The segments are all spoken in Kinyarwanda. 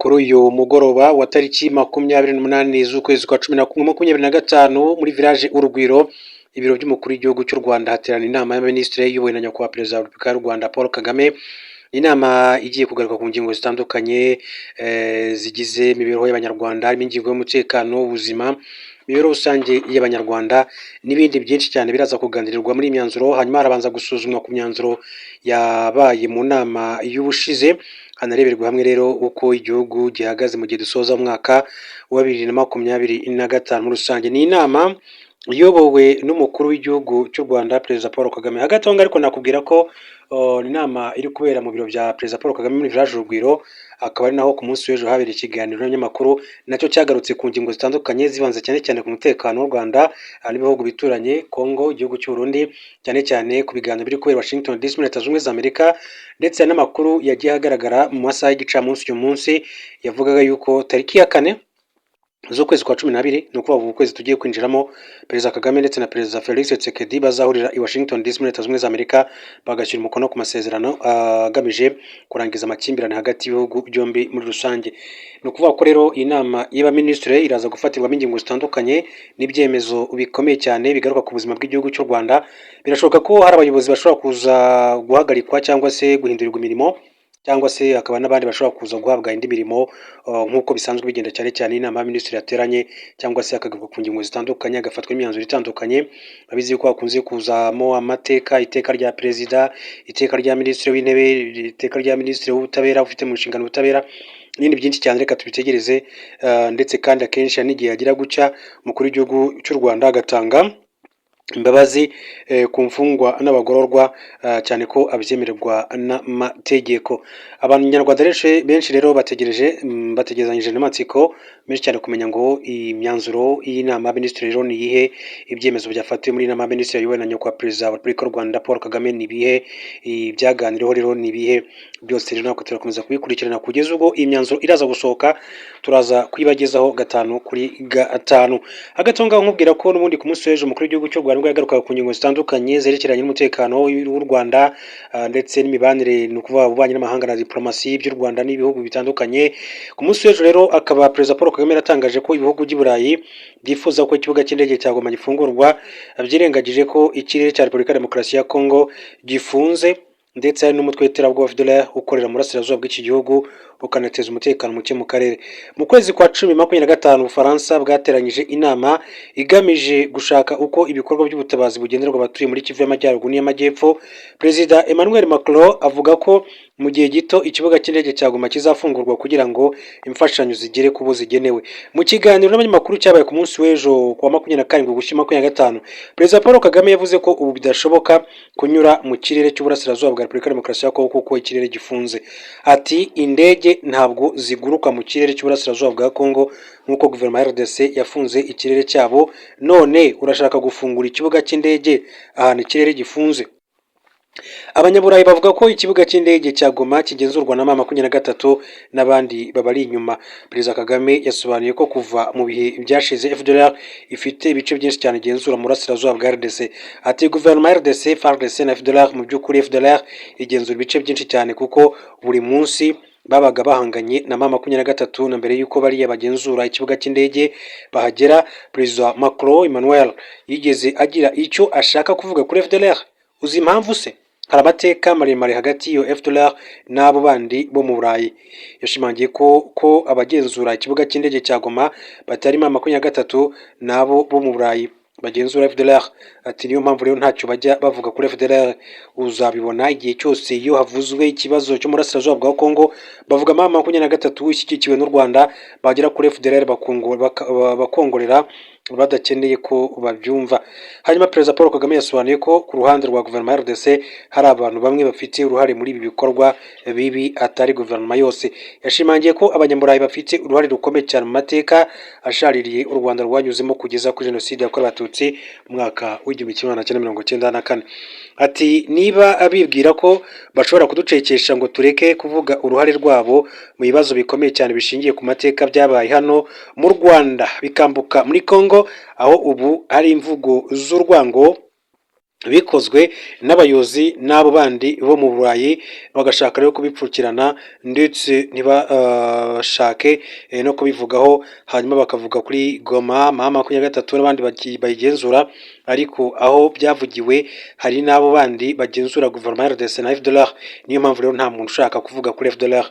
Kuri uyu mugoroba wa tariki 28 z'ukwezi kwa 11 25 muri Village Urugwiro, ibiro by'umukuru w'igihugu cy'u Rwanda, haterana inama y'abaminisitiri iyobowe na Nyakubahwa Perezida wa Repubulika y'u Rwanda Paul Kagame. Inama igiye kugaruka ku ngingo zitandukanye zigize imibereho y'Abanyarwanda, harimo ingingo y'umutekano, ubuzima, imibereho rusange y'Abanyarwanda n'ibindi byinshi cyane biraza kuganirirwa muri iyi myanzuro. Hanyuma harabanza gusuzumwa ku myanzuro yabaye mu nama y'ubushize, hanareberwa hamwe rero uko igihugu gihagaze mu gihe dusoza umwaka wa 2025 muri rusange. Ni inama iyobowe n'umukuru w'igihugu cy'u Rwanda, Perezida Paul Kagame. Hagati aho ngaho ariko nakubwira ko inama iri kubera mu biro bya Perezida Paul Kagame muri Village Urugwiro, akaba ari naho ku munsi w'ejo habereye ikiganiro n'abanyamakuru, nacyo cyagarutse ku ngingo zitandukanye zibanze cyane cyane ku mutekano w'u Rwanda n'ibihugu bituranye, Congo, igihugu cy'u Burundi, cyane cyane ku biganiro biri kubera Washington DC muri Leta Zunze Ubumwe za Amerika, ndetse n'amakuru yagiye agaragara mu masaha y'igicamunsi uyu munsi yavugaga yuko tariki ya 4 z'ukwezi kwa 12, ni ukuvuga uku kwezi tugiye kwinjiramo, Perezida Kagame ndetse na Perezida Felix Tshisekedi bazahurira i Washington DC muri Leta Zunze Ubumwe za Amerika, bagashyira umukono ku masezerano agamije kurangiza amakimbirane hagati y'ibihugu byombi muri rusange. Ni ukuvuga ko rero iyi nama y'abaminisitiri iraza gufatirwamo ingingo zitandukanye n'ibyemezo bikomeye cyane bigaruka ku buzima bw'igihugu cy'u Rwanda. Birashoboka ko hari abayobozi bashobora kuza guhagarikwa cyangwa se guhindurirwa imirimo, cyangwa se hakaba n'abandi bashobora kuza guhabwa indi mirimo nk'uko bisanzwe bigenda, cyane cyane inama y'abaminisitiri yateranye, cyangwa se hakagaruka ku ngingo zitandukanye, hagafatwa imyanzuro itandukanye. Abizi ko hakunze kuzamo amateka, iteka rya perezida, iteka rya minisitiri w'intebe, iteka rya minisitiri w'ubutabera ufite mu nshingano ubutabera, n'ibindi byinshi cyane. Reka tubitegereze. Ndetse kandi akenshi hari n'igihe hagira gucya umukuru w'igihugu cy'u Rwanda agatanga imbabazi ku mfungwa n'abagororwa, cyane ko abyemererwa n'amategeko. Abanyarwanda benshi rero bategereje, bategerezanyije n'amatsiko menshi cyane kumenya ngo iyi myanzuro y'inama y'abaminisitiri rero ni iyihe, ibyemezo byafatiwe muri iyi nama y'abaminisitiri yayobowe na Nyakubahwa Perezida wa Repubulika y'u Rwanda Paul Kagame ni ibihe, ibyaganiriweho rero ni ibihe. Byose rero natwe turakomeza kubikurikirana kugeza ubwo iyi myanzuro iraza gusohoka, turaza kuyibagezaho gatanu kuri gatanu. Hagati aho ngaho nkubwira ko n'ubundi ku munsi w'ejo umukuru w'igihugu cy'u Rwanda nibwo yagarukaga ku ngingo zitandukanye zerekeranye n'umutekano w'u Rwanda ndetse n'imibanire, ni ukuvuga ububanyi n'amahanga na diplomasi by'u Rwanda n'ibihugu bitandukanye. Ku munsi w'ejo rero akaba Perezida Paul Kagame yaratangaje ko ibihugu by'i Burayi byifuza ko ikibuga cy'indege cya Goma gifungurwa byirengagije ko ikirere cya Repubulika ya Demokarasi ya Kongo gifunze, ndetse hari n'umutwe w'iterabwoba FDLR ukorera mu burasirazuba bw'iki gihugu ukanateza umutekano muke mu karere. Mu kwezi kwa 10 25, Ubufaransa bwateranyije inama igamije gushaka uko ibikorwa by'ubutabazi bugenerwa abatuye muri Kivu y'Amajyaruguru n'iy'Amajyepfo. Perezida Emmanuel Macron avuga ko mu gihe gito ikibuga cy'indege cya Goma kizafungurwa kugira ngo imfashanyo zigere ku bo zigenewe. Mu kiganiro n'abanyamakuru cyabaye ku munsi w'ejo ku wa 27 Ugushyingo 25, Perezida Paul Kagame yavuze ko ubu bidashoboka kunyura mu kirere cy'uburasirazuba bwa Repubulika ya Demokarasi ya Kongo kuko ikirere gifunze. Ati: "Indege ntabwo ziguruka mu kirere cy'uburasirazuba bwa Kongo nk'uko guverinoma ya RDC yafunze ikirere cyabo, none urashaka gufungura ikibuga cy'indege ahantu ikirere gifunze?" Abanyaburayi bavuga ko ikibuga cy'indege cya Goma kigenzurwa na M23 n'abandi babari inyuma. Perezida Kagame yasobanuye ko kuva mu bihe byashize FDLR ifite ibice byinshi cyane igenzura mu burasirazuba bwa RDC. Ati: "Guverinoma ya RDC, FARDC na FDLR, mu by'ukuri FDLR igenzura ibice byinshi cyane kuko buri munsi babaga bahanganye na M23 na mbere y'uko bariya bagenzura ikibuga cy'indege bahagera." Perezida Macron Emmanuel yigeze agira icyo ashaka kuvuga kuri FDLR? Uzi impamvu se? Hari amateka maremare hagati y'iyo FDLR n'abo bandi bo mu Burayi. Yashimangiye ko abagenzura ikibuga cy'indege cya Goma batari M23 n'abo bo mu Burayi bagenzura FDLR. Ati: "Niyo mpamvu rero ntacyo bajya bavuga kuri FDLR. Uzabibona igihe cyose iyo havuzwe ikibazo cyo mu burasirazuba bwa Kongo bavuga M23 ishyigikiwe n'u Rwanda, bagera kuri FDLR bakongorera badakeneye ko babyumva." Hanyuma Perezida Paul Kagame yasobanuye ko ku ruhande rwa guverinoma ya RDC hari abantu bamwe bafite uruhare muri ibi bikorwa bibi, atari guverinoma yose. Yashimangiye ko Abanyaburayi bafite uruhare rukomeye cyane mu mateka ashaririye u Rwanda rwanyuzemo kugeza kuri Jenoside yakorewe Abatutsi mu mwaka w'1994. Ati: "Niba bibwira ko bashobora kuducecekesha ngo tureke kuvuga uruhare rwabo mu bibazo bikomeye cyane bishingiye ku mateka byabaye hano mu Rwanda bikambuka muri Congo, aho ubu hari imvugo z'urwango Bikozwe n'abayobozi n'abo bandi bo mu Burayi, bagashaka rero kubipfukirana ndetse ntibashake no kubivugaho. Hanyuma bakavuga kuri Goma, M23 n'abandi bayigenzura, ariko aho byavugiwe hari n'abo bandi bagenzura guverinoma ya RDC na FDLR. Niyo mpamvu rero nta muntu ushaka kuvuga kuri FDLR.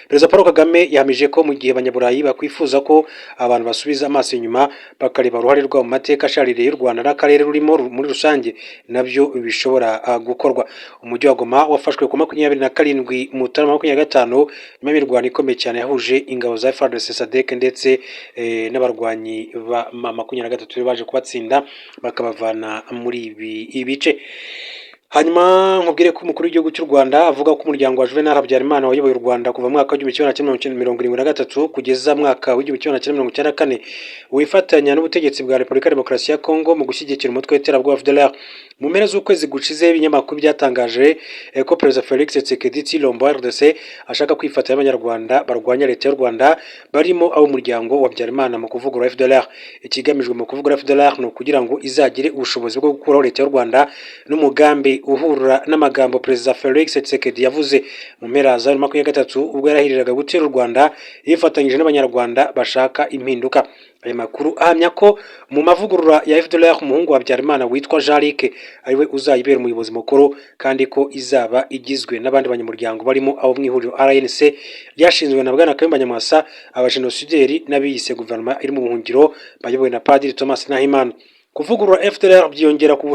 Perezida Paul Kagame yahamije ko mu gihe Abanyaburayi bakwifuza ko abantu basubiza amaso inyuma bakareba uruhare rwabo mu mateka ashaririye y'u Rwanda n'akarere rurimo muri rusange, nabyo bishobora gukorwa. Umujyi wa Goma wafashwe ku 27 Mutarama 25, nyuma y'imirwano ikomeye cyane yahuje ingabo za FARDC, SADC ndetse n'abarwanyi ba M23, baje kubatsinda bakabavana muri ibi bice. Hanyuma nkubwire ko umukuru w'igihugu cy'u Rwanda avuga ko umuryango wa Juvenal Habyarimana wayoboye u Rwanda kuva mu mwaka wa 1973 kugeza mwaka wa 1994 wifatanya n'ubutegetsi bwa Repubulika ya Demokarasi ya Kongo mu gushyigikira umutwe w'iterabwoba FDLR. Mu mpera z'ukwezi gushize, ibinyamakuru byatangaje ko Perezida Felix Tshisekedi Tshilombo wa RDC ashaka kwifatanya n'Abanyarwanda barwanya leta y'u Rwanda barimo ab'umuryango wa Habyarimana mu kuvugurura FDLR. Ikigamijwe mu kuvugurura FDLR ni ukugira ngo izagire ubushobozi bwo gukuraho leta y'u Rwanda, n'umugambi uhura n'amagambo Perezida Felix Tshisekedi yavuze mu mpera za 2023 ubwo yarahiriraga gutera u Rwanda yifatanyije n'Abanyarwanda bashaka impinduka. Aya makuru ahamya ko mu mavugurura ya FDLR, umuhungu wa Habyarimana witwa Jean Luc ariwe uzayibera umuyobozi mukuru, kandi ko izaba igizwe n'abandi banyamuryango barimo abo mu ihuriro RNC ryashinzwe na Bwana Kayumba Nyamwasa, abajenosideri n'abiyise guverinoma iri mu buhungiro bayobowe na Padiri Thomas Nahimana. Kuvugurura FDLR byiyongera ku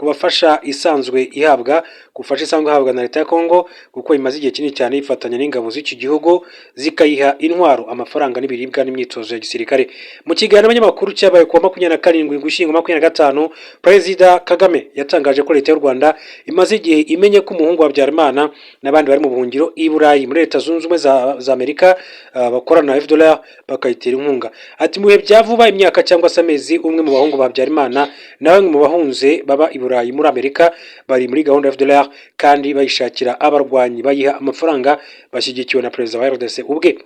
bafasha isanzwe ihabwa ku bufasha isanzwe ihabwa na leta ya Congo, kuko imaze igihe kinini cyane yifatanya n'ingabo z'iki gihugu, zikayiha intwaro, amafaranga n'ibiribwa n'imyitozo ya gisirikare. Mu kiganiro n'abanyamakuru cyabaye kuwa 27 Ugushyingo 25, Perezida Kagame yatangaje ko leta y'u Rwanda imaze igihe imenye ko umuhungu wa Habyarimana n'abandi bari mu buhungiro i Burayi, muri Leta Zunze Ubumwe za Amerika, bakorana na FDLR bakayitera inkunga. Ati: "Mu bihe bya vuba, imyaka cyangwa se amezi, umwe mu bahungu ba Habyarimana na bamwe mu bahunze baba i Burayi, muri Amerika, bari muri gahunda ya FDLR kandi bayishakira abarwanyi, bayiha amafaranga, bashyigikiwe na Perezida wa RDC ubwe."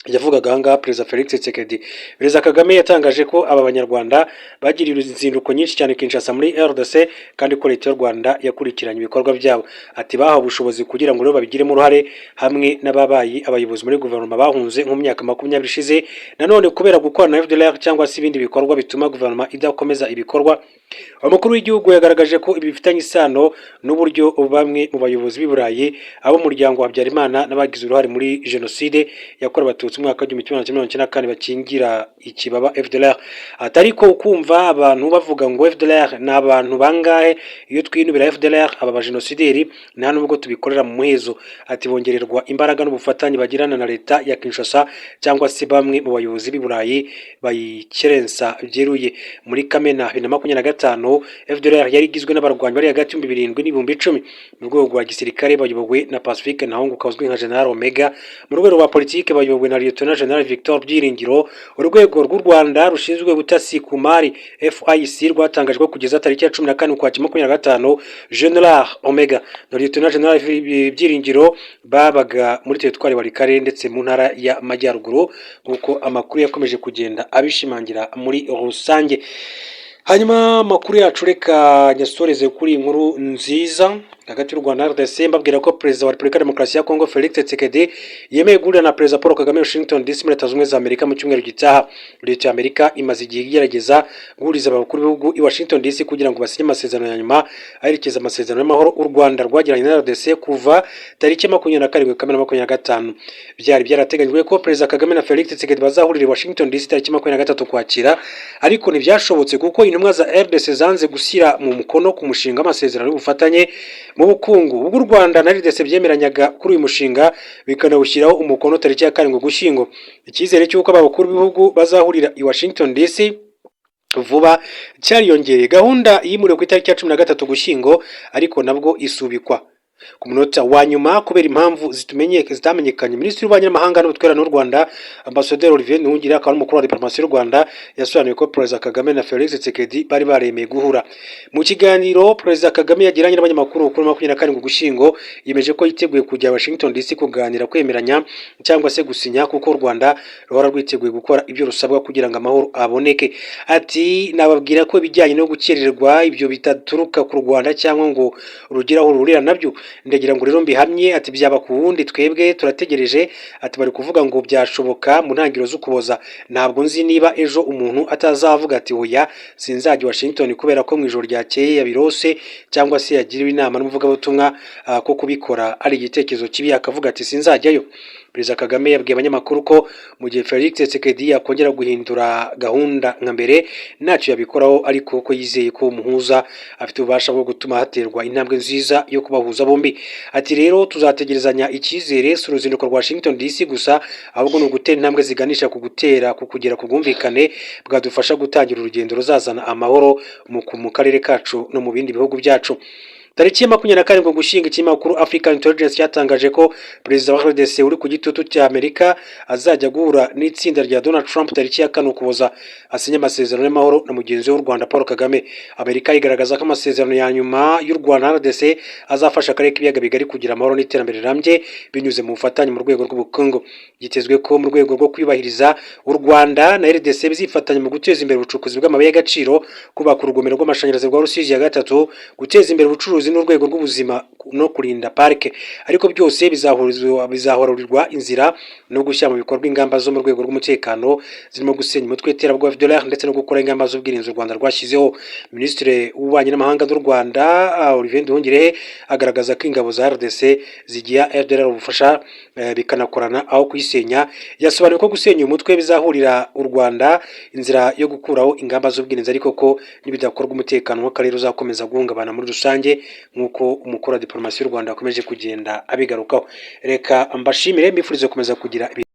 Yavugaga ahangaha Perezida Felix Tshisekedi. Perezida Kagame yatangaje ko aba Banyarwanda bagiriye uruzinduko nyinshi cyane Kinshasa muri RDC, kandi ko leta y'u Rwanda yakurikiranye ibikorwa byabo. Ati: "Bahawe ubushobozi kugira ngo rero babigiremo uruhare hamwe n'ababaye abayobozi muri guverinoma bahunze nko mu myaka 20 ishize, nanone kubera gukorana na FDLR cyangwa se ibindi bikorwa bituma guverinoma idakomeza ibikorwa." Umukuru w'igihugu yagaragaje ko ibi bifitanye isano n'uburyo bamwe mu bayobozi b'i Burayi, ab'umuryango wa Habyarimana n'abagize uruhare muri jenoside yakorewe Abatutsi mu mwaka wa 1994 bakingira ikibaba FDLR. Ati: "Ariko ukumva abantu bavuga ngo FDLR ni abantu bangahe? Iyo twinubira FDLR, aba bajenosideri, nta nubwo tubikorera mu muhezo." Ati: "Bongererwa imbaraga n'ubufatanye bagirana na leta ya Kinshasa cyangwa se bamwe mu bayobozi b'i Burayi bayikerensa byeruye." Muri Kamena 2025, FDLR yari igizwe n'abarwanyi bari hagati y'ibihumbi 7 n'ibihumbi 10. Mu rwego rwa gisirikare bayobowe na Pacifique Ntahunguka uzwi nka General Omega, mu rwego rwa politike bayobowe na Lieutenant General Victor Byiringiro. Urwego rw'u Rwanda rushinzwe ubutasi ku mari, FIC, rwatangaje ko kugeza tariki ya 14 Ukwakira 25, General Omega na Lieutenant General Byiringiro babaga muri teritwari Walikale ndetse mu ntara y'Amajyaruguru, nk'uko amakuru yakomeje kugenda abishimangira muri rusange. Hanyuma amakuru yacu reka nyasoreze kuri iyi nkuru nziza hagati y'u Rwanda na RDC, mbabwira ko Perezida wa Repubulika ya Demokarasi ya Kongo Felix Tshisekedi yemeye guhurira na Perezida Paul Kagame Washington DC muri Leta Zunze Ubumwe za Amerika mu cyumweru gitaha. Leta ya Amerika imaze igihe igerageza guhuriza abakuru b'ibihugu i Washington DC kugira ngo basinye amasezerano ya nyuma aherekeza amasezerano y'amahoro u Rwanda rwagiranye na RDC kuva tariki 27 Kamena 25. Byari byarateganyijwe ko Perezida Kagame na Felix Tshisekedi bazahurira i Washington DC tariki 23 Ukwakira, ariko ntibyashobotse kuko intumwa za RDC zanze gushyira mu mukono ku mushinga w'amasezerano y'ubufatanye mu bukungu. Ubwo u Rwanda na RDC byemeranyaga kuri uyu mushinga bikanawushyiraho umukono tariki ya 7 Ugushyingo, icyizere cy'uko aba bakuru b'ibihugu bazahurira i Washington DC vuba cyariyongereye. Gahunda yimuriwe ku itariki ya 13 Ugushyingo, ariko nabwo isubikwa. Ku munota wa nyuma, kubera impamvu zitamenyekanye, Minisitiri w'Ububanyi n'Amahanga n'Ubutwererane w'u Rwanda, Ambasaderi Olivier Nduhungirehe, akaba n'umukuru wa diplomasi y'u Rwanda, yasobanuye ko Perezida Kagame na Felix Tshisekedi bari baremeye guhura. Mu kiganiro Perezida Kagame yagiranye n'abanyamakuru kuri 27 Ugushyingo, yemeje ko yiteguye kujya Washington DC kuganira, kwemeranya cyangwa se gusinya, kuko u Rwanda ruhora rwiteguye gukora ibyo rusabwa kugira ngo amahoro aboneke. Ati: "Nababwira ko ibijyanye no gukererwa, ibyo bitaturuka ku Rwanda cyangwa ngo rugire aho ruhurira nabyo. Ndagira ngo rero mbihamye." Ati: "Byaba ku wundi, twebwe turategereje." Ati: "Bari kuvuga ngo byashoboka mu ntangiriro z'Ukuboza. Ntabwo nzi niba ejo umuntu atazavuga ati 'Oya, sinzajya Washington kubera ko mu ijoro ryakeye yabirose cyangwa se yagiriwe inama n'umuvugabutumwa ko kubikora ari igitekerezo kibi, akavuga ati sinzajyayo.'" Perezida Kagame yabwiye abanyamakuru ko mu gihe Felix Tshisekedi yakongera guhindura gahunda nka mbere, ntacyo yabikoraho, ariko ko yizeye ko umuhuza afite ububasha bwo gutuma haterwa intambwe nziza yo kubahuza bombi. Ati: "Rero tuzategerezanya icyizere. Si uruzinduko rwa Washington DC gusa, ahubwo ni ugutera intambwe ziganisha ku gutera ku kugera ku bwumvikane bwadufasha gutangira urugendo ruzazana amahoro mu karere kacu no mu bindi bihugu byacu." Tariki ya 27 Ugushyingo, ikinyamakuru African Intelligence cyatangaje ko perezida wa RDC uri ku gitutu cya Amerika azajya guhura n'itsinda rya Donald Trump tariki ya 4 Ukuboza, asinye amasezerano y'amahoro na mugenzi we w'u Rwanda Paul Kagame. Amerika igaragaza ko amasezerano ya nyuma y'u Rwanda na RDC azafasha akarere k'Ibiyaga Bigari kugira amahoro n'iterambere rirambye binyuze mu bufatanye mu rwego rw'ubukungu. Byitezwe ko mu rwego rwo kwibahiriza, u Rwanda na RDC bizifatanya mu guteza imbere ubucukuzi bw'amabuye y'agaciro, kubaka urugomero rw'amashanyarazi rwa Rusizi ya gatatu, guteza imbere ubucuruzi n'urwego rw'ubuzima no kurinda parike, ariko byose bizahorurirwa inzira no gushyira mu bikorwa ingamba zo mu rwego rw'umutekano, zirimo gusenya umutwe w'iterabwoba FDLR ndetse no gukora ingamba z'ubwirinzi u Rwanda rwashyizeho. Minisitiri w'Ububanyi n'Amahanga w'u Rwanda, Olivier Nduhungirehe, agaragaza ko ingabo za RDC zigiha FDLR ubufasha bikanakorana aho kuyisenya. Yasobanuye ko gusenya uyu mutwe bizahurira u Rwanda inzira yo gukuraho ingamba z'ubwirinzi, ariko ko nibidakorwa umutekano w'akarere uzakomeza guhungabana muri rusange, nk'uko umukuru wa diplomasi y'u Rwanda akomeje kugenda abigarukaho. Reka mbashimire, mbifurize gukomeza kugira